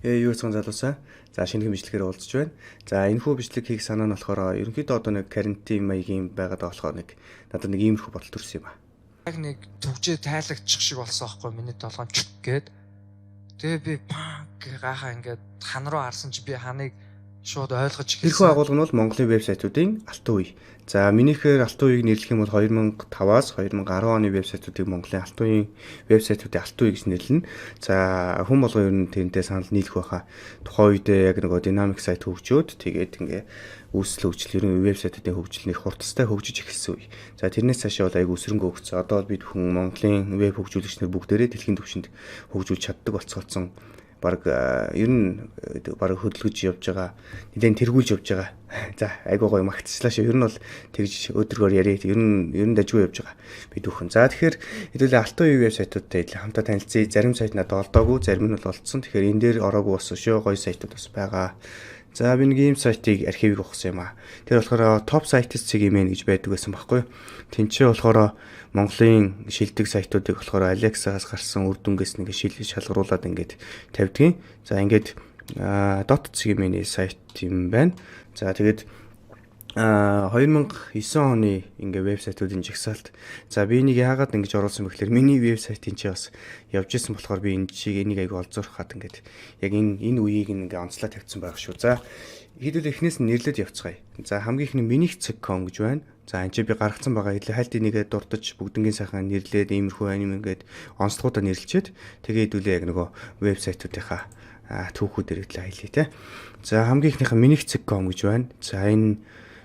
Юу цон залуусаа. За, шинэхэн бичлэгээр уулзч байна. За, энэхүү бичлэг хийх санаа нь болохоор ерөнхийдөө одоо нэг карантин маягийн байгаад байгаа болохоор нэг надад нэг иймэрхүү бодол төрсөн юм а. Яг нэг түгжээ тайлагчих шиг болсон байхгүй, миний толгойн чүк гээд. Тэгээ би панк гахаа ингээд хан руу харсан чи би ханыг шууд ойлгож Тэрхүү агуулга нь бол Монголын вебсайтуудын алтан үе. За, минийхээр алтан үеийг нэрлэх юм бол 2005-аас 2010 оны вебсайтуудыг Монголын алтан үеийн вебсайтуудын алтан үе гэж нэрлэнэ. За, хүн болгон ер нь тэрнтэй санал нийлэх байхаа. Тухайн үедээ яг нөгөө динамик сайт хөгжөөд, тэгээд ингээ үүсэл хөгжил, ер нь вебсайтуудын хөгжил нэг хурцтай хөгжиж эхэлсэн үе. За, тэрнээс цаашаа бол айгүй өсрөнгөө өгсөн. Одоо бид хүн Монголын веб хөгжүүлэгч нар бүгдээрээ дэлхийн түвшинд хөгжүүлж чаддаг болцгоолцсон, баг ер нь баг хөдөлгөж явж байгаа, нэлээд тэргүүлж явж байгаа. За, айгуу гоё магтчихлаа шүү. Ер нь бол тэгж өдргөөр яриа. Ер нь дажгүй явж байгаа. Бид бүхэн. За, тэгэхээр хэдүүлээ алтан үе вебсайтуудтай хамтаа танилцъя. Зарим сайт надад олдоогүй, зарим нь бол олдсон. Тэгэхээр энэ дээр ороогүй бас өшөө гоё сайтууд бас байгаа. За, би нэг ийм сайтыг архивыг ухсан юм аа. Тэр болохоор top sites цэг mn гэж байдаг байсан байхгүй юу? Тинчээ болохоор Монголын шилдэг сайтуудыг болохоор Alexa-аас гарсан үр дүнгээс нэг шил шалгаруулад ингээд тавьдгийн. За, ингээд dot цэг mn сайт юм байна. За, тэгээд 2009 оны ингээ вебсайтуудын жагсаалт. За, би энийг яагаад ингэж оруулсан бэ гэхээр миний вебсайтын чи бас явж исэн болохоор би энэ чиг энийг айгу олзуурах гад ингээд яг энэ үеийг ингээ онцлоо тавьсан байх шүү. За, хэдүүл эхнээс нь нэрлээд явцгаая. За, хамгийн эхний минийх цэг.com гэж байна. За, энэ чи би гаргацсан байгаа. Хэдүүлээ хальт энийгээ дурдаж, бүгднгийн сайхан нэрлээд, иймэрхүү аним ингээд онцлогоодоо нэрлчээд, тэгээ хэдүүлээ яг нөгөө вебсайтуудынхаа түүхүүдээр хэдүүлээ аялъя те. За, хамгийн эхнийх нь минийх цэг.com гэж байна. За, энэ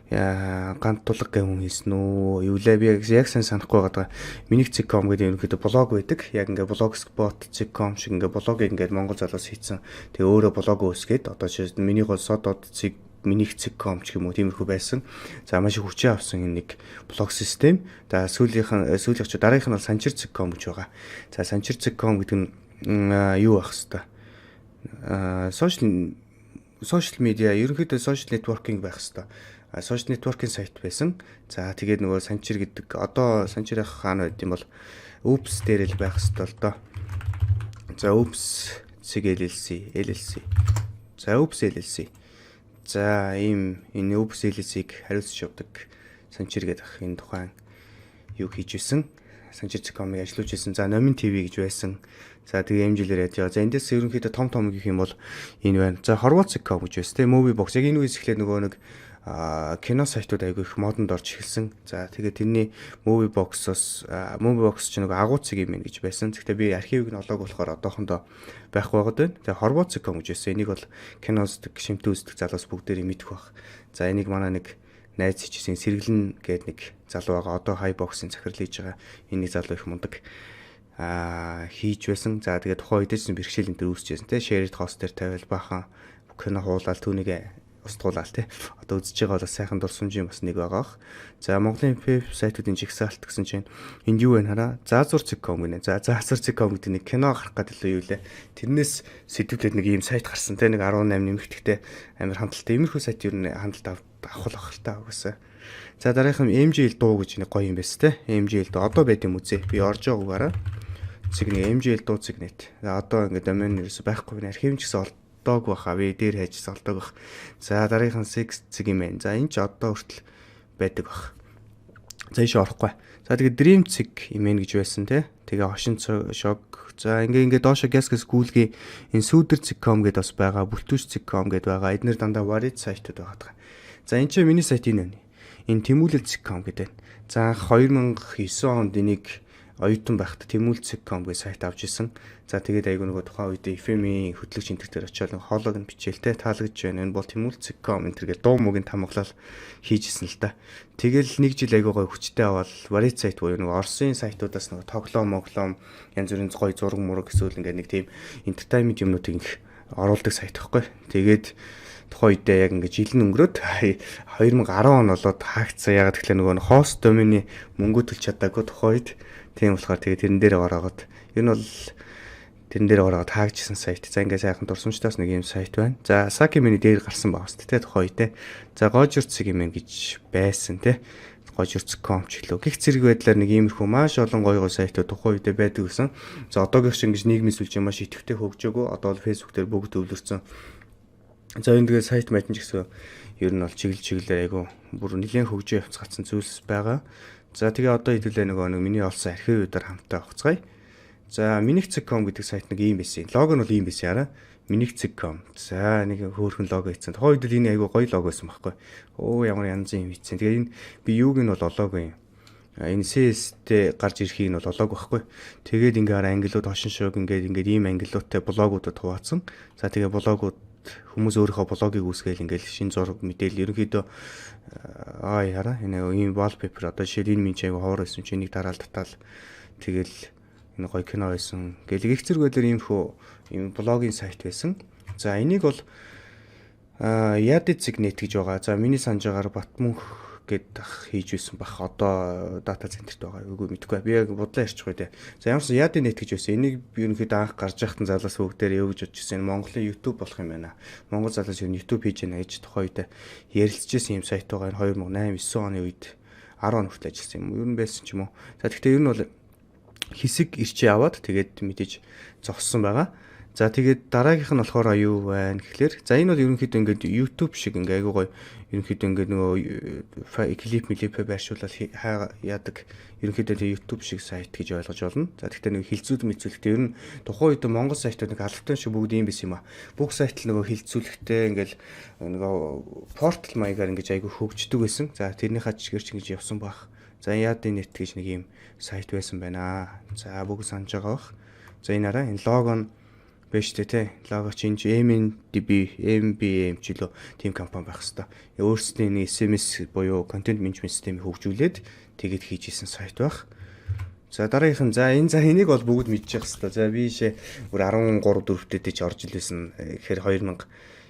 гант тулга гэх хүн хийсэн үү? Юу лээ, би яг сайн санахгүй байгаа. Минийх цэг.com гэдэг ерөнхийдөө блог байдаг. Яг ингээ blogspot.com шиг ингээ блогийг ингээд монгол залуус хийсэн. Тэгээ өөрөө блог үүсгээд, одоо жишээ нь миний гол сод.цэг минийх цэг.com ч юм уу, тиймэрхүү байсан. За, маш их хүчээ авсан энэ нэг блог систем. За, сүүлийнх нь сүүлийнх ч дараагийнх нь бол санчир цэг.com гэж байгаа. За, санчир цэг.com гэдэг нь юу байх хэвээр? Social media, ерөнхийдөө social networking байх хэвээр, social networking сайт байсан. За, тэгээд нөгөө Санчир гэдэг, одоо Санчир ах хаана байд юм бол, Oops дээр л байх хэвээр л доо. За, Oops цэг LLC LLC. За, Oops LLC. За, ийм энэ Oops LLC-г хариуцж явдаг Санчир гэдэг ах энэ тухайн юу хийж исэн. Санчир цэг.com-ыг ажиллуулж исэн. За, Номин ТV гэж байсан. За, тэгээ MJ-лэр яаж яа. За, эндээс ерөнхийдөө том том гэх юм бол энэ байна. За, Хорват цэг.com гэж байсан. Тэгээ Movie Box, яг энэ үеэс эхлээд нөгөө нэг кино сайтууд айгүй их модонд орж эхэлсэн. За, тэгээд тэрний Movie Box-оос, Movie Box ч нэг агуу цэг юм гэж байсан. Гэхдээ би архивыг нь олоог болохоор одоохондоо байхгүй байгаад байна. Тэгээ Хорват цэг.com гэж байсан. Энийг бол кино үздэг, шимтэн үздэг залуус бүгдээрээ мэдэх бах. За, энийг манай нэг найз хийжсэн, сэргэлэн гээд нэг залуу байгаа. Одоо High Box-ын захирал хийж байгаа. Энэ залуу их мундаг хийж байсан. За, тэгээ тухайн үед ч бэрхшээл энэ төр үүсчихсэн те. Shared host дээр тавиал бахан кино хуулаад түүнийг устгуулаад те. Одоо үзэж байгаа бол сайхан дурсамжийн бас нэг байгаа бах. За, Монголын веб сайтуудын жагсаалт гэсэн чинь энд юу вэ хараа? Заазур цэг.com гинэ. За, Заазур цэг.com гэдэг нэг кино гарах гэдэг л юу лээ. Тэрнээс сэдвүүлээд нэг ийм сайт гарсан те. Нэг 18 нэмэгдэхтэй амар хандлттай. Иймэрхүү сайт ер нь хандлт авах л ах л та угаасаа. За, дараагийнх нь MJL дуу гэж нэг гоё юм байна те. MJL дуу одоо байд юм үзье. Би орж байгаагаараа цэг нэг MJL дуу цэг net. За, одоо ингээд домен ерөөсөй байхгүй. Архив ч гэсэн олдоог баха. Би дээр хайжсан, олдоог бах. За, дараагийнх нь 6 цэг юм байна. За, энэ ч одоо хүртэл байдаг бах. За, ийш орохгүй. За, тэгээ Dream цэг имэн гэж байсан те. Тэгээ хошин шог. За, ингээ ингээ доошо газ газ гүйлгээ, энэ сүүдэр цэг com гэдээ бас байгаа. Бүлтүүш цэг com гэдээ байгаа. Эднэр дандаа варид сайтууд байгаа. За, энэ чинь миний сайт энэ байна. Энэ тэмүүлэл цэг com гэдэг байна. За, 2009 онд энийг оюутан байхдаа тэмүүлэл цэг com гэж сайт авч исэн. За, тэгээд айгу нөгөө тухайн үед FM-ийн хөтлөгч энэ төр очиод хоолойг нь бичээл те, таалагдж байна. Энэ бол тэмүүлэл цэг com энэ төр гэл дуу муугийн тамглал хийж исэн л та. Тэгэл нэг жил айгу гоё хүчтэй аваад варит сайт буюу нөгөө Оросын сайтуудаас нөгөө тоглоом моглоом, янз бүрийн гоё зураг мураг эсвэл ингээд нэг тийм entertainment юмнуудыг их оруулдаг сайт байхгүй. Тэгээд тухайн үедээ яг ингээд жил нь өнгөрөөд 2010 он болоод хаагдсан. Яг тэгэхээр нөгөө хост домены мөнгө төлж чадаагүй тухайн үед. Тийм болохоор тэгээ тэрэн дээр ороогод, ер нь бол тэрэн дээр ороод хаагдчихсан сайт. За, ингээд сайхан дурсамжтаас нэг юм сайт байна. За, Саки миний дээр гарсан байгаа шүү дээ тухайн үедээ. За, Гожор цэг юм гэж байсан те. Гожирц.com ч гэлөө. Гэх зэрэг байдлаар нэг иймэрхүү маш олон гоё гоё сайтууд тухайн үедээ байдаг гэсэн. За, одоогийнх шиг ингэж нийгмийн сүлжээ маш идэвхтэй хөгжөөгөө. Одоо бол Facebook дээр бүгд төвлөрсөн. За, энэ тэгээд сайт майт ч гэсэн ер нь бол чиглэл чиглэлээр айгу бүр нэлээд хөгжөө явцгаацсан зүйлс байгаа. За, тэгээ одоо хэдүүлээ нөгөө нэг миний олсон архивуудаар хамтаа авцгаая. За, minig.com гэдэг сайт нэг ийм байсан. Лого нь бол ийм байсан яраа. Minig.com. За, нэг хөөрхөн лого хийсэн. Тухайн үед л энэ айгу гоё лого байсан байхгүй. Оо, ямар янзын юм хийсэн. Тэгээ энэ би юуг нь бол олоогүй юм. Энэ CS-тэй гарч ирэхийг нь бол олоог байхгүй. Тэгээд ингээ хараа, ангилууд хошин шоуг ингээд ингээд ийм ангилуудтай блогуудад хуваацсан. За, тэгээ блогууд хүмүүс өөрийнхөө блогийг үүсгээл ингээл шин зураг, мэдээлэл ерөнхийдөө аа хараа, энэ ийм wallpaper, одоо жишээл энэ минь айгу ховор байсан чи энийг дараал татаал, тэгэл энэ гоё кино байсан. Гэл их зэрэг байдлаар иймэрхүү ийм блогийн сайт байсан. За, энийг бол Yadizig.net гэж байгаа. За, миний санаж байгаагаар Батмөнх гээд ах хийж байсан бах. Одоо дата центрт байгаа. Үгүй, мэдэхгүй. Би яг бодлоо ярьчих үү те. За, ямар ч Yadi.net гэж байсан. Энийг би ерөнхийдөө анх гарч байхад залуус бүгдээр юу гэж бодож ирсэн. Монголын YouTube болох юм байна. Монгол залуус ер нь YouTube хийж яана гэж тухайн үед ярилцчихсэн юм сайт байгаа. Энэ 2008 9 оны үед, 10 он хүртэл ажилласан юм. Ер нь байсан ч юм уу. За, тэгэхээр ер нь бол хэсэг ирчээ аваад тэгээд мэдээж зогссон байгаа. За, тэгээд дараагийнх нь болохоор юу байна гэхлээр, за, энэ бол ерөнхийдөө ингээд YouTube шиг ингээ айгуу гоё, ерөнхийдөө ингээд нөгөө клип милипэ байршуулаад яадаг, ерөнхийдөө тэг YouTube шиг сайт гэж ойлгож болно. За, тэгэхээр нэг хилцүүд мэдсүүлэхтэй ер нь тухайн үед Монгол сайтууд нэг албатай шиг бүгд юм байсан юм а. Бүх сайт л нөгөө хилцүүлэхтэй ингээл нөгөө портал маягаар ингэж айгуу хөгждөг байсан. За, тэрнийхээ чигээр ч ингэж явсан байх. За, Yadi.net гэж нэг юм сайт байсан байна. За, бүгд санаж байгаа бах. За, энэ араа энэ лого нь биш үү те. Лого чинь MNDB, MBM ч лөө тийм компани байх хэвээр. Өөрсдийн нэг CMS буюу content management системийг хөгжүүлээд тэгээд хийж исэн сайт байх. За, дараагийнх нь, за, энэ, за, энийг бол бүгд мэдчих хэвээр. За, би шээ бүр 13 4-тэй ч орж илсэн. Тэгэхээр 2000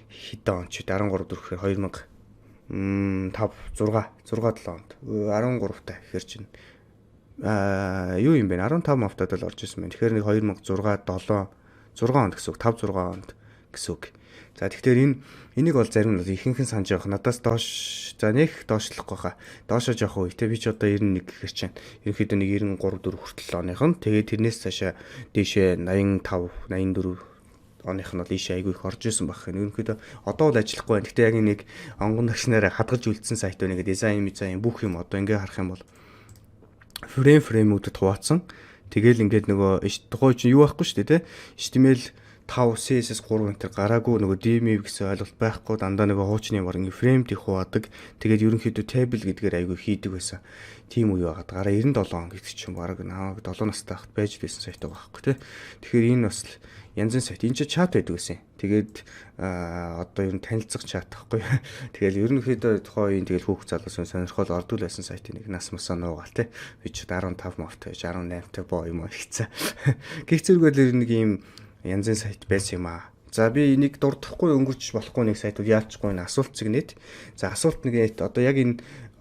хэдэн он ч 13 4 гэхээр 2000 5 6 6 7 онд 13 та гэхээр чинь юу юм бэ, 15 мавтад л орж исэн байна. Тэгэхээр нэг 2006 7 6 онд гэсэн үг, 5 6 онд гэсэн үг. За, тэгэхээр энийг бол зарим нь бол ихэнх нь санаж байгаа. Надаас доош, за, нэг доошлохгүй хаа. Доошоо жоох үе те, би ч одоо 91 гэхэр чинь ерөнхийдөө нэг 93 4 хүртэл оных нь, тэгээд тэрнээс цаашаа дээшээ 85 84 оных нь бол ийшээ айгүй их орж исэн байх. Ерөнхийдөө одоо бол ажиллахгүй байна. Гэхдээ яг нэг онгон тагшнаараа хадгалж үлдсэн сайт байна. Ингээ дизайн, дизайн бүх юм одоо ингээ харах юм бол фреймүүдэд хуваацсан. Тэгэл ингээд нөгөө тухайн чинь юу байхгүй шүү дээ, те. HTML 5, CSS 3 энэ төр гараагүй, нөгөө DMV гэсэн ойлголт байхгүй, дандаа нөгөө хуучны баг ингээ фреймд их хуваадаг. Тэгээд ерөнхийдөө table гэдгээр айгүй хийдэг байсан. Тийм үе байгаад гараа 97 он гэдэг чинь баг намайг 7 настай байхад байж байсан сайт байгаа байхгүй, те. Тэгэхээр энэ бас янзын сайт. Энэ чинь чат байдаг гэсэн. Тэгээд одоо ер нь танилцах чат байхгүй. Тэгэл ерөнхийдөө тухайн үеийн тэгэл хүүхд залуусын сонирхол ордог байсан сайтын нэг нас масаа нуугаал те. Би ч 15 мовтой, 68 та боо юм аа хэцээ. Гэх зэрэг л ер нь нэг ийм янзын сайт байсан юм аа. За, би энийг дурдахгүй өнгөрч болохгүй нэг сайтууд яалчгүй энэ асуулт цэг net. За, асуулт нэг net, одоо яг энэ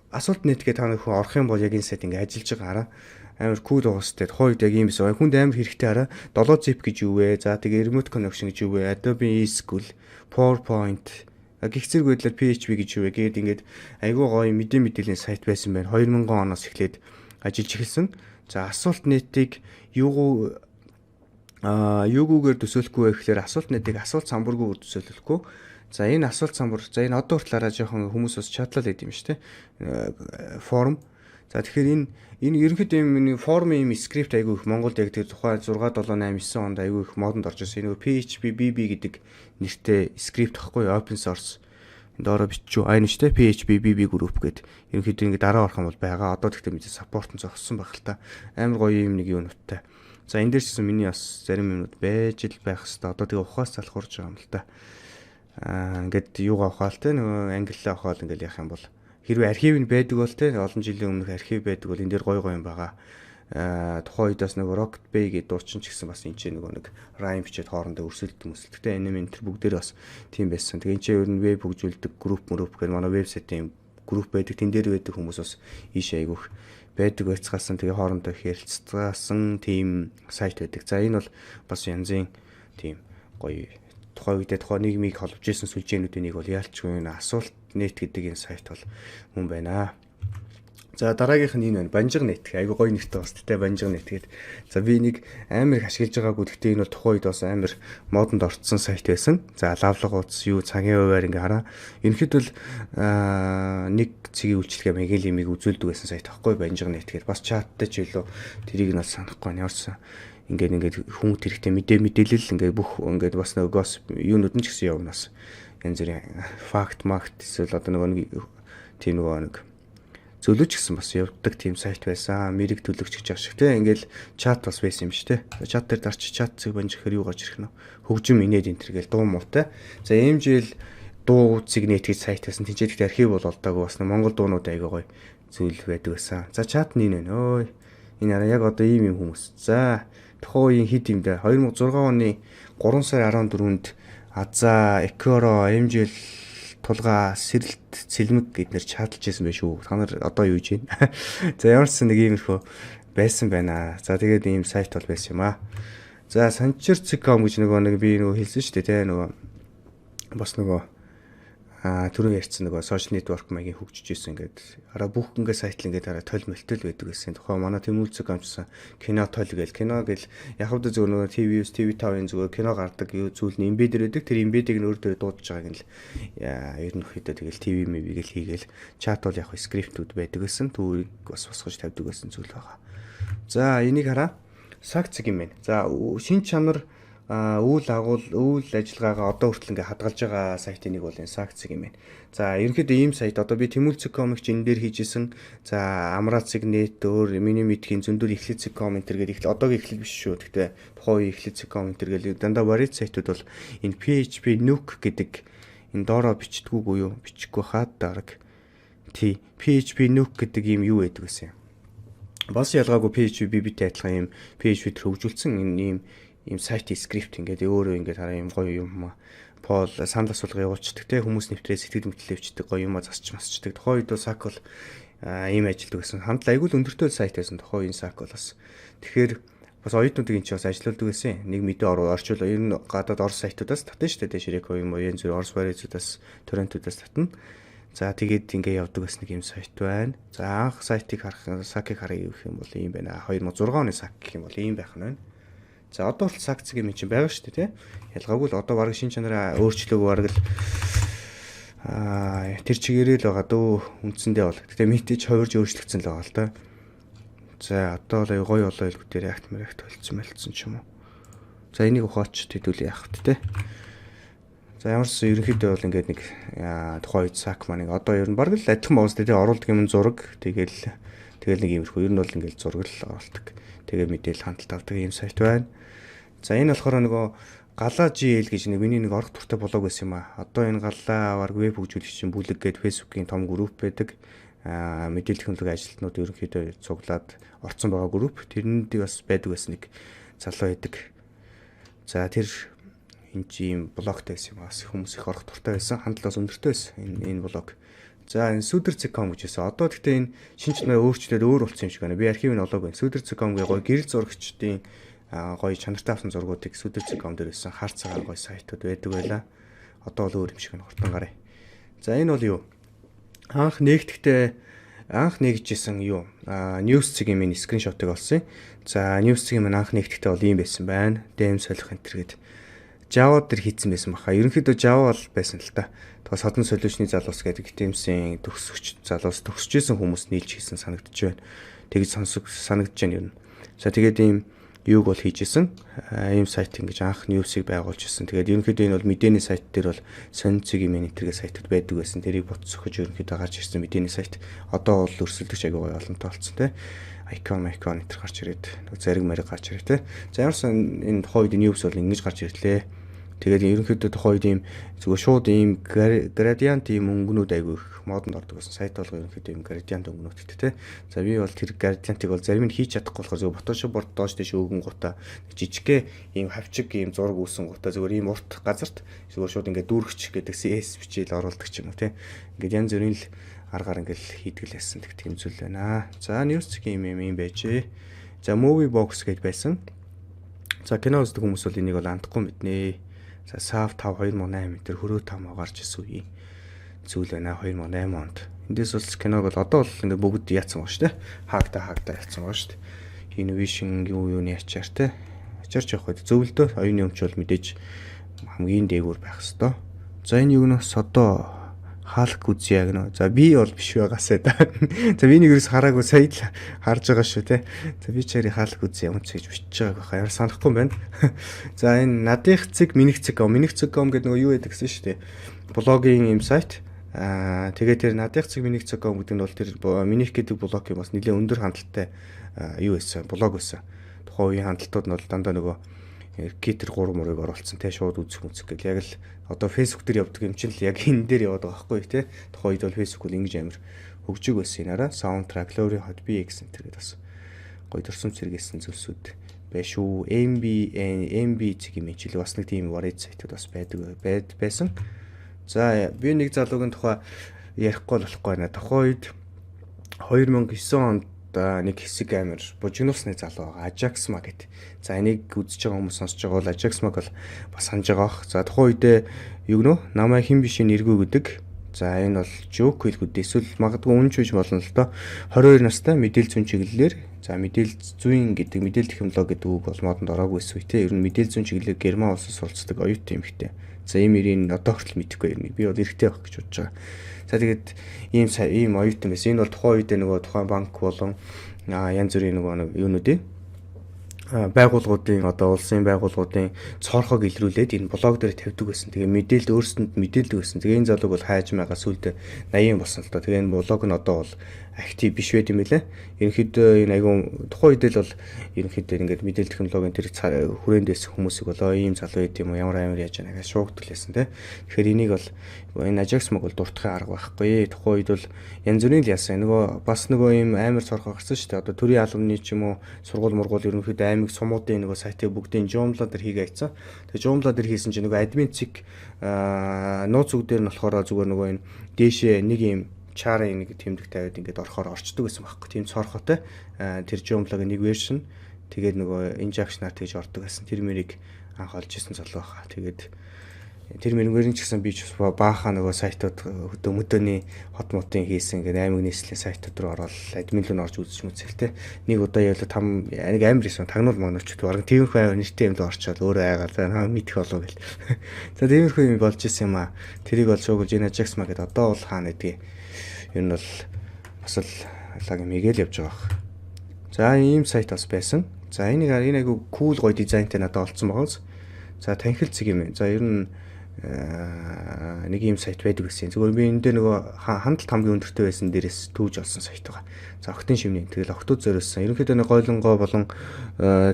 асуулт net гэх та нөхөн орох юм бол яг энэ сайт ингээ ажиллаж байгаа, хараа, амар cool байгаа сте. Тухайн үед яг ийм байсан. Хүнд амар хэрэгтэй, хараа. 7 zip гэж юу вэ? За, тэгээ remote connection гэж юу вэ? Adobe eSchool, PowerPoint гих зэрэг байдлаар PHP гэж юу вэ? Гээд ингээд айгүй гоё мэдээ мэдээллийн сайт байсан байна. 2000 оноос эхлээд ажиллаж эхэлсэн. За, асуулт net-ийг юугуу юугүйгээр төсөөлөхгүй вэ гэхээр асуулт net-ийг асуулт самбаргүйгээр төсөөлөхгүй. За, энэ асуулт самбар, за, энэ одоо хүртэл араа жоохон хүмүүс бас чатлал гэдэг юм шүү дээ. Форм. За, тэгэхээр энэ ерөнхийдөө юм формын юм скрипт айгүй их Монголд яг тэр тухайн 6 7 8 9 онд айгүй их модонд орж ирсэн. Энэ PHP BB гэдэг нэртэй скрипт байхгүй, open source. Доороо бичүү айн шүү дээ, PHP BB group гэдэг ерөнхийдөө ингэ дараа орох юм бол байгаа. Одоо тэгтээ мэдээ support нь зогссон байх л та. Амар гоё юм нэг юунуудтай. За, энэ дээр ч гэсэн миний бас зарим юмнууд байж л байх хэвээр. Одоо тэгээ ухаас залхуурж байгаа юм л та. Ингээд юугаа ухаал те, нөгөө англиа ухаал ингээл яах юм бол хэрвээ архив нь байдаг бол те, олон жилийн өмнөх архив байдаг бол энэ дээр гоё гоё юм байгаа. Тухайн үед бас нөгөө Rocket Bay гэдэг дуучин ч гэсэн бас энэ ч нөгөө нэг rhyme бичээд хоорондоо өрсөлдөг мөсөлдөгтэй энэ энэ төр бүгдээр бас тийм байсан. Тэгээ энэ ч ер нь веб хөгжүүлдэг групп мөрөп гэдэг манай вебсайтын групп байдаг. Тэн дээр байдаг хүмүүс бас ийш айгүйх байдаг байцгаасан. Тэгээ хоорондоо их ярилцгаасан тийм сайт байдаг. За, энэ бол бас янзын тийм гоё тухайн үедээ тухайн нийгмийг холбож исэн сүлжээнүүдийн нэг бол яалчгүй энэ асуулт net гэдэг энэ сайт бол мөн байна. За, дараагийнх нь энэ байна. Банжиг net. Айгу гоё нэртэй бас тэ, Банжиг net гээд. За, би энийг амар их ашиглаж байгаагүй. Гэхдээ энэ бол тухайн үед бас амар модонд орцсон сайт байсан. За, лавлага утас юу цагийн хуваар ингээ хараа. Ерөнхийдөө л нэг цэгийн үйлчилгээ мэгэл имийг үзүүлдэг байсан сайт байхгүй, Банжиг net гээд. Бас чаттай ч илүү тэрийг нь бас санахгүй байна. Ямарсан ингээд ингээд хүн хэрэгтэй мэдээлэл ингээд бүх ингээд бас нөгөө gossip юунууд нь ч гэсэн явна бас. Янз бүрийн факт макт эсвэл одоо нөгөө нэг тийм нөгөө нэг зөөлөж гэсэн бас явдаг тийм сайт байсан. Мэрэг төлөгч гэж ааш шиг те. Ингээл чат бас байсан юм шиг те. Чат дээр дарч чат цэг банж гэхээр юу гарч ирэх нь. Хөгжим инээд энэ төр гээл дуу муутай. За, MGL дуу цэг net гэж сайт байсан. Тинчээд ихтэй архив бол олдоогүй, бас Монгол дуунууд айгаа гоё зүйл байдаг байсан. За, чат нь энэ байна. Ой. Энэ араа яг одоо ийм юм хүмүүс. За, тухайн үеийн хэд юм дээ. 2006 оны 3 сарын 14-нд Аза, Экоро, MGL, Тулгаа, Сэрэлт, Цэлмэг гэднэр чаталж байсан байх шүү. Та нар одоо юу хийж байна? За, ямар ч нэг иймэрхүү байсан байна. За, тэгээд ийм сайт бол байсан юм аа. За, Санчир.com гэж нөгөө нэг би нөгөө хэлсэн шүү дээ, тэ, нөгөө бас нөгөө түрүү ярьсан нөгөө social network маягийн хөгжиж исэн, ингээд араа бүх ингээд сайт л ингээд араа тойл мөлтөл байдаг гэсэн. Тухайн манай Тэмүүлцэг амжсан кино тойл гээл кино гэл яг хавда зөв нөгөө TV9, TV5-ын зүгээр кино гардаг зүйл нь embed байдаг. Тэр embed-ийг нь өөр дээр дуудаж байгааг нь л ерөнхийдөө тэгэл TV MV гэл хийгээл чат бол яг скриптүүд байдаг гэсэн. Түүрийг бас босгож тавьдаг гэсэн зүйл байгаа. За, энийг хараа. Саг цэг юм байна. За, шин чанар үйл агуул үйл ажиллагаагаа одоо хүртэл ингээ хадгалж байгаа сайтын нэг бол энэ Сагцэг юм байна. За, ерөнхийдөө ийм сайт одоо би Тэмүүлцэг.com ч энэ дээр хийжсэн. За, Амрацэг net, өөр миний мэдхийн зөндөл эхлэлцэг.com энэ төр гэдэг, одоогийн эхлэл биш шүү. Гэхдээ тухайн үеийн эхлэлцэг.com энэ төр гэдэг дандаа вариант сайтууд бол энэ PHP Nuke гэдэг энэ доороо бичдэггүй юу? Бичихгүй хаад дараг. Тий, PHP Nuke гэдэг ийм юу байдаг гэсэн юм. Бас ялгаагүй PHP BB-тэй адилхан ийм PHP төр хөгжүүлсэн энэ ийм ийм сайт скрипт ингээд өөрөө ингээд хараа ийм гоё юм poll санал асуулга явуулчихдаг те, хүмүүс нэвтрээ сэтгэл мэтлээ өвчдөг, гоё юм засч масчдаг. Тухайн үед бол Сак бол ийм ажилдаг гэсэн. Хандлаа айгүй л өндөртэй сайт байсан тухайн үеийн Сак бол бас. Тэгэхээр бас оюутнуудыг энэ ч бас ажилуулдаг гэсэн. Нэг мэдээ орчуул ер нь гадаад Орос сайтуудаас татна шүү дээ. Ширэко юм уу, янз бүр Орос варизуудаас, торрентуудаас татна. За, тэгээд ингээ явдаг бас нэг юм сайт байна. За, анх сайтыг харах, Сакийг харъя гэх юм бол ийм байна. 2006 оны Сак гэх юм бол ийм байх нь байна. За, одоо бол Сак цэг юм чинь байгаа шүү дээ, тий. Ялгаагүй л одоо бараг шин чанараа өөрчлөөг бараг л тэр чигээрээ л байгаа дөө үндсэндээ бол. Гэтэ мэдээж хувирж өөрчлөгдсөн л байгаа л та. За, одоо бол аюу гоё болоо илгүүтээр React React болцсон мэлцсэн ч юм уу. За, энийг ухаач хэдүүл яах вэ, те. За, ямар ч ерөнхийдөө бол ингээд нэг тухайн үед Сак маань одоо ер нь бараг л адилхан байгаа шүү дээ. Оруулдаг юм зураг, тэгэл тэгэл нэг иймэрхүү ер нь бол ингээд зураг л оруулдаг. Тэгээ мэдээлэл хандлт авдаг ийм сайт байна. За, энэ болохоор нөгөө Галаа GL гэж нэг миний нэг орох туртай блог байсан юм а. Одоо энэ Галаа баг веб хөгжүүлэгчийн бүлэг гээд Facebook-ийн том групп байдаг. Мэдээлэл технологийн ажилтнууд ерөнхийдөө цуглаад орцсон байгаа групп. Тэрнүүд бас байдаг байсан нэг залуу байдаг. За, тэр энэ чи ийм блогтой байсан юм бас хүмүүс их орох туртай байсан. Хандлаас өндөртэй байсан энэ блог. За, энэ Suder.com гэж байсан. Одоо гэхдээ энэ шинж чанараа өөрчлөөд өөр болсон юм шиг байна. Би архив нь олоогүй. Suder.com гээ гоё гэрэл зурагчдын гоё чанартай авсан зургуудыг Suder.com дээр байсан. Хар цагаан гоё сайтууд байдаг байлаа. Одоо бол өөр юм шиг байна. Хурдан гараа. За, энэ бол юу? Анх нэгтгэхдээ анх нэгжсэн юу? News цэгийн минь screenshot ыг олсон. За, News цэгийн минь анх нэгтгэхдээ бол ийм байсан байна. Дэм солих энэ төр гээд Java дээр хийцэн байсан баха. Ерөнхийдөө Java бол байсан л та. Тэгээ Содон Solution-ы залуус гэдэг TMS-ийн төгсөгч залуус, төгсөжсэн хүмүүс нийлж хийсэн санагдаж байна. Тэгж сонсог санагдаж байна ер нь. За, тэгээд ийм юуг бол хийжсэн. Ийм сайт ингэж анх news-ыг байгуулж ирсэн. Тэгээд ерөнхийдөө энэ бол мэдээний сайт дээр бол сонин цэг юм энэ сайтууд байдаг байсан. Тэрийг бот сөхөж ерөнхийдөө гарч ирсэн мэдээний сайт. Одоо бол өрсөлдөгч аягүй гоё олонтой болсон те. Icon icon энэ гарч ирээд зариг мариг гарч ирээ те. За, ямарсан энэ тухайн үед news бол ингэж гарч ирлээ. Тэгээд ерөнхийдөө тухайн үед ийм зүгээр шууд ийм gradient ийм өнгөнүүд айгүй их модонд ордог байсан. Сайт болго ерөнхийдөө ийм gradient өнгөнүүдтэй те. За, би бол тэр gradient-ыг бол зарим нь хийж чадахгүй болохоор зүгээр Photoshop-оор доош тийш өгөн гутаа жижигхэн ийм хавчиг ийм зураг үүсэн гутаа зүгээр ийм урт газарт зүгээр шууд ингээд дүүргч гэдэг CS бичээл оруулдаг ч юм уу те. Ингээд янз бүрийн л аргаар ингээд хийдэг л байсан тийм зүйл байна. За, news юм юм юм байжээ. За, movie box гэж байсан. За, кино үздэг хүмүүс бол энийг бол андахгүй мэднэ. За, SAV 5 2008 энэ хөрөө 5 гарч ирсэн үе. зүйл байна 2008 онд. Эндээс бол киног бол одоо бол ингээ бүгд яатсан байгаа шүү дээ. Хаагда хаагда яатсан байгаа шүү дээ. Innovation юу юуны ачаар те. Ачаарч явах үед зөвлөдөө оюуны өмч бол мэдээж хамгийн дээгүүр байх хэвээр. За, энэ юу нөөс одоо хаалх үзье гэнэ. За, би бол биш байгаасай да. За, би нэг юус хараагүй, сая л харж байгаа шүү те. За, би чари хаалх үзье ямар ч гэж бичиж байгааг баха. Ямар санахгүй юм байна. За, энэ надих цэг миних цэг ком, миних цэг ком гэдэг нөгөө юу гэдэг гэсэн шүү дээ. Блогийн юм сайт. Аа, тэгээд тэр надих цэг миних цэг ком гэдэг нь бол тэр миних гэдэг блогийн бас нэлээд өндөр хандлттай юу байсан, блог байсан. Тухайн үеийн хандлтууд нь бол дандаа нөгөө Китер 3 мурыг оруулсан те, шууд үзэх мүзэх гэл яг л одоо Facebook дээр явдаг юм чинь л яг энэ дээр яваад байгаа байхгүй те. Тухайн үед бол Facebook бол ингэж амар хөгжиг байсан юм араа. Soundtrack, Lowry Hot BX энэ гэдэг бас гоё дурсамж зэрэгэсэн зүйлсүүд бай шүү. MB MB цэг юм чил бас нэг тийм варит сайтууд бас байдаг байсан. За, би нэг залуугийн тухай ярихгүй болохгүй байна. Тухайн үед 2009 онд нэг хэсэг амар бужигнуулсны залуу байгаа. Ajax Mag гэт. За, энийг үзэж байгаа хүмүүс, сонсож байгаа бол Ajax Mag бол бас санаж байгаа бох. За, тухайн үедээ юу гэнэ намайг хэн бишээ нэргүй гэдэг. За, энэ бол joke хэлгүүд эсвэл магадгүй үнэн ч биш болно л доо. 22 настай мэдээлэл зүйн чиглэлээр, за, мэдээлэл зүйн гэдэг, мэдээлэл технологи гэдэг үг бол модонд ороогүй байсан үе те. Ер нь мэдээлэл зүйн чиглэлээр Герман улсаас суралцдаг оюутан эмэгтэй. За, ийм нэрийг одоо хүртэл мэдэхгүй юм. Би бол эрэгтэй байх гэж бодож байгаа. За, тэгээд ийм ийм оюутан байсан. Энэ бол тухайн үедээ нөгөө тухайн банк болон янз бүрийн нөгөө нэг юунуудын байгууллагуудын, одоо улсын байгууллагуудын цоорхог илрүүлээд энэ блог дээр тавьдаг байсан. Тэгээ мэдээлэл өөрсдөнд мэдээлдэг байсан. Тэгээ энэ залууг бол хайж байгаа, сүлд 80 болсон л доо. Тэгээ энэ блог нь одоо бол active биш байд юм билээ. Ерөнхийдөө энэ айгуун тухайн үед л бол ерөнхийдөө ингээд мэдээлэл технологийн тэр хүрээнд байсан хүмүүсийг болоо ийм залуу байд юм уу, ямар амар яаж байгаа шуугдал байсан те. Тэгэхээр энийг бол энэ Ajax маг бол дуртахын арга байхгүй. Тухайн үед бол янз бүрийн л яасан. Нөгөө бас нөгөө ийм амар цорхоо гарсан шүү дээ. Одоо төрийн албаны ч юм уу, сургууль мургуул, ерөнхийдөө аймаг сумуудын нөгөө сайтыг бүгдийн Joomla дээр хийгээ айцсан. Тэгээ Joomla дээр хийсэн чинь нөгөө админ цэг нууц үг дээр нь болохоор зүгээр нөгөө энэ дээшээ нэг ийм char-ын нэг тэмдэг тавиад ингээд орохоор орчдөг гэсэн байхгүй. Тийм цоорхотой. Тэр Joomla-гийн нэг version тэгээд нөгөө injection-аар тэгж ордог гэсэн. Тэр мэрийг анх олж исэн залуу баха. Тэгээд тэр мэрнгээр нь ч гэсэн би ч баахан нөгөө сайтууд хөдөө мөдөөний хот мотын хийсэн ингээд аймаг нийслэлийн сайтууд руу ороод админ руу орж үзэж мүцэл те. Нэг удаа явлаа там нэг амар исэн тагнуул магнууч бараг тиймэрхүү нэртэй юм л орчоод өөрөө айгаал за мэдэх болов гэл. За, тиймэрхүү юм болж исэн юм аа. Тэрийг бол шуугуулж энэ Ajax ма гэдээ одоо бол хаана гэдгийг ер нь бол бас л лаг юм игээл явж байгаа бах. За, ийм сайт бас байсан. За, энийг энэ айгу cool гоё дизайнтай надад олцсон байгаа. За, танхил цэг юм. За, ер нь нэг ийм сайт байдаг гэсэн. Зүгээр би энэ дээр нөгөө хандлт хамгийн өндөртэй байсан дээрээс түүж олсон сайт байгаа. За, охтын шимний. Тэгэл охтууд зориулсан. Ерөнхийдөө нэг гойлонгоо болон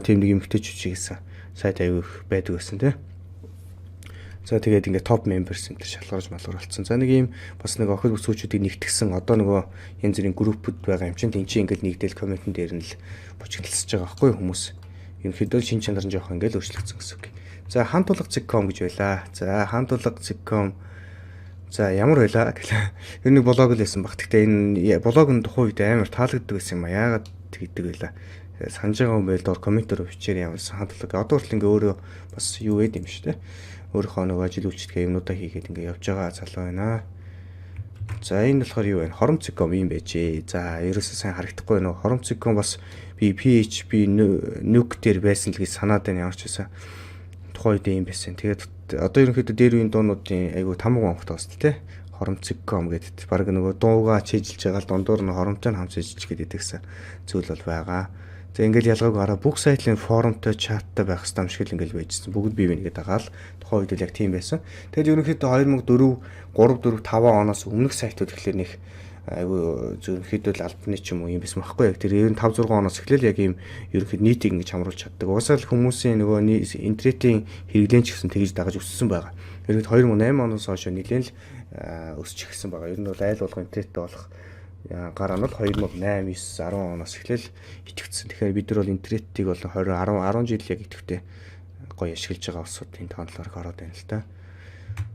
тийм нэг эмгтээчүүд чиглэсэн сайт аягүй их байдаг гэсэн тий. За, тэгээд ингээд top members энэ төр шалгарч малгар болцсон. За, нэг ийм бас нэг охид бүсгүүчүүдийг нэгтгсэн, одоо нөгөө янз бүрийн группүүд байгаа юм чинь тэн чинь ингээд нэгдэл comment-эн дээр нь л бочигдалсаж байгаа байхгүй хүмүүс. Ерөнхийдөө шин чанар нь жоох ингээд өөрчлөгдсөн гэсэн үг. За, хаан тулга цэг com гэж байлаа. За, хаан тулга цэг com. За, ямар байлаа гэлээ. Ер нь блог л байсан баг. Гэхдээ энэ блог нь тухайн үед амар таалагддаг байсан юм а. Яагаад тэгдэг байлаа. Санаж байгаа юм байл доор comment-оор бичээр ямарсан хаан тулга. Одоо хүртэл ингээ өөрөө бас юу байд юм шүү дээ. Өөрийнхөө нөгөө ажил үйлчлэгээ юмнуудаа хийгээд ингээ явж байгаа залуу байна. За, энэ болохоор юу вэ? Хором цэг com юм байжээ. За, ерөөсөө сайн харагдахгүй нөө. Хором цэг com бас би PHP nuke дээр байсан л гэж санаад байна, ямар ч байсан. Тухайн үед юм байсан. Тэгээд одоо ерөнхийдөө дээр үеийн дуунуудын айгу тамга онгот бас тий. Хором цэг com гэдэг баг нөгөө дууга чийжилж байгаа л дундуур нь хоромтой нь хамт чийжилж гэдэг гэсэн зүйл бол байгаа. За, ингээл ялгаагүй хараа бүх сайтын форумтой, чаттай байх хэрэгтэй юм шиг л ингээл байжсэн. Бүгд бие бинийгээ дагаал тухайн үед л яг тийм байсан. Тэгэд ерөнхийдөө 2004, 3 4 5 оноос өмнөх сайтууд гэхлээр нэг айгу ерөнхийдөө л албаны ч юм уу юм байсан байхгүй яг тэр ер нь 5 6 оноос эхлээл яг ийм ерөнхийд нийтийг ингэж хамруулж чаддаг. Угаасаа л хүмүүсийн нөгөө интернетийн хэрэглэн ч гэсэн тэгж дагаж өссөн байгаа. Ерөнхийд 2008 оноос хойш нэлээд л өсч эхэлсэн байгаа. Ер нь бол айл болгон интернеттэй болох гар нь бол 2008 9 10 оноос эхлээл итгэвдсэн. Тэгэхээр бид нар бол интернетийг бол 20 10 10 жил яг идэвхтэй гоё ашиглаж байгаа улсуудын тоонлоор ороод байна л та.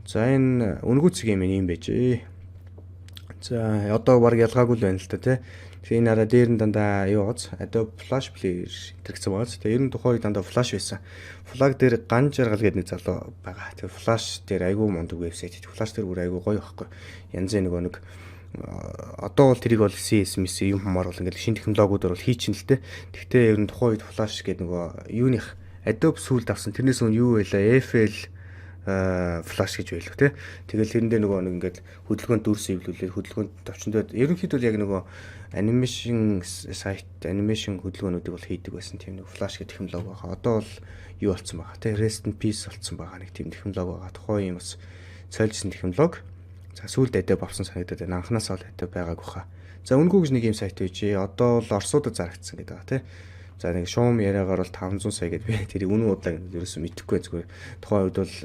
За, энэ үнгүү цэг юм юм байжээ. За, одоо баг ялгаагүй л байна л та тий. Тэгээ энэ араа дээр нь дандаа юу гоц Adobe Flash Player гэсэн байгаа. Тэгээ ер нь тухайн үед дандаа Flash байсан. Flash дээр Ган Жаргал гэдэг нэг залуу байгаа. Тэгээ Flash дээр айгүй мундаг вебсайт. Flash дээр бүр айгүй гоё байхгүй. Янзын нөгөө нэг одоо бол тэрийг бол CS мэс юм хумаар бол ингээл шинэ технологиудаар бол хийчин л дээ. Тэгтээ ер нь тухайн үед Flash гэдэг нөгөө юуных Adobe сүүлд авсан. Тэрнээс өмнө юу байлаа? FL Flash гэж байлгүй те. Тэгэл тэрэндээ нөгөө нэг ингээд хөдөлгөөнд дүрс эвлүүлээд, хөдөлгөөнд товчондоо ерөнхийдөө яг нөгөө animation сайт, animation хөдөлгөөнүүдийг бол хийдэг байсан тийм нэг Flash гэх технологи байгаа. Одоо бол юу болцсон байгаа те. Rest in peace болцсон байгаа нэг тийм технологи байгаа. Тухайн юм бас цойлжсэн технологи. За, сүүлд Adobe авсан санагдаад байна. Анханасаа бол Adobe байгаагүй хаа. За, үнэгүй гэж нэг юм сайт байжээ. Одоо бол Оросуудад зарагдсан гэдэг байгаа тий. За, нэг шуум яриагаар бол 500 сая гэдээ, би тэрийг үнэн удлаа гэдэг ерөөсөө мэдэхгүй, зүгээр. Тухайн үед бол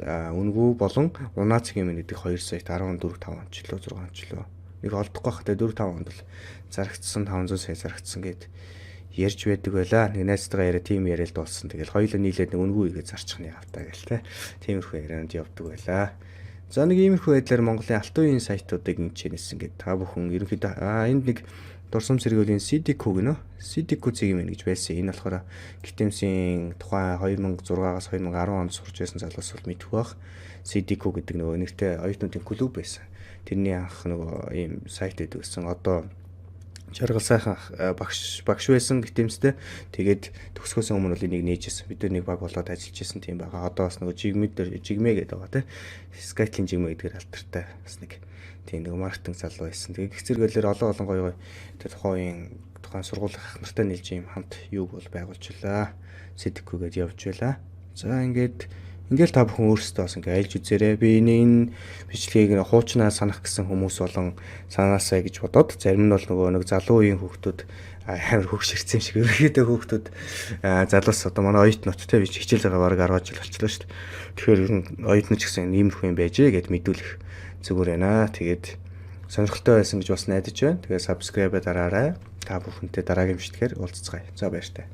үнэгүй болон Унаац юм гэдэг хоёр сайт 14 5 он ч лөө, 6 он ч лөө. Нэг олдохгүй байхдаа 4 5 онд бол зарагдсан, 500 сая зарагдсан гэд ярьж байдаг байла. Нэг найзтайгаа яриа, тийм яриа л дууссан. Тэгэл хоёулаа нийлээд нэг үнэгүй игээд зарчих нь явтаа гэл те. Тиймэрхүү ярианд явдаг байла. За, нэг иймэрхүү байдлаар Монголын алтан үеийн сайтуудыг ингэж нээсэн гэдэг та бүхэн ерөнхийдөө энд нэг Дурсам сэргүүлийн CDQ гэнэ. CDQ цэг юм гэж байсан. Энэ болохоор ГТМС-ийн тухайн 2006-аас 2010 онд сурч байсан залуус бол мэдэх байх. CDQ гэдэг нөгөө нэртэй оюутнуудын клуб байсан. Тэрний анх нөгөө ийм сайт байдаг гэсэн. Одоо Жаргал сайхан багш байсан ГТМС-тэй. Тэгээд төгсгөөс өмнө бол энийг нээжсэн. Бид нар нэг баг болоод ажиллаж исэн тийм байгаа. Одоо бас нөгөө жигмэд дээр жигмэ гэдэг байгаа тийм. Skype-ийн жигмэ гэдгээр алдартай бас нэг тийм нэг маркетинг залуу байсан. Тэгээд их зэрэгэлэр олон олон гоё гоё тэр тухайн үеийн, тухайн сургуулийн ах нартай нийлж ийм хамт юуг бол байгуулжлаа. CDQ гэдээ явж байлаа. За, ингээд ингээл та бүхэн өөрсдөө бас ингээ айлж үзээрэй. Би энэ бичлэгийг хуучнаа санах гэсэн хүмүүс болон санаасаа гэж бодоод, зарим нь бол нөгөө нэг залуу үеийн хүүхдүүд амар хөгширсэн юм шиг, ерөнхийдөө хүүхдүүд, залуус, одоо манай оюутнууд те, би хичээл байгаа бараг 10 жил болчихлоо шүү дээ. Тэгэхээр ер нь оюутнууд ч гэсэн иймэрхүү юм байжээ гэд мэдүүлэх зүгээр байна. Тэгээд сонирхолтой байсан гэж бас найдаж байна. Тэгээд subscribe дараарай. Та бүхэнтэй дараагийн бичлэгээр уулзцгаая. За, баяртай.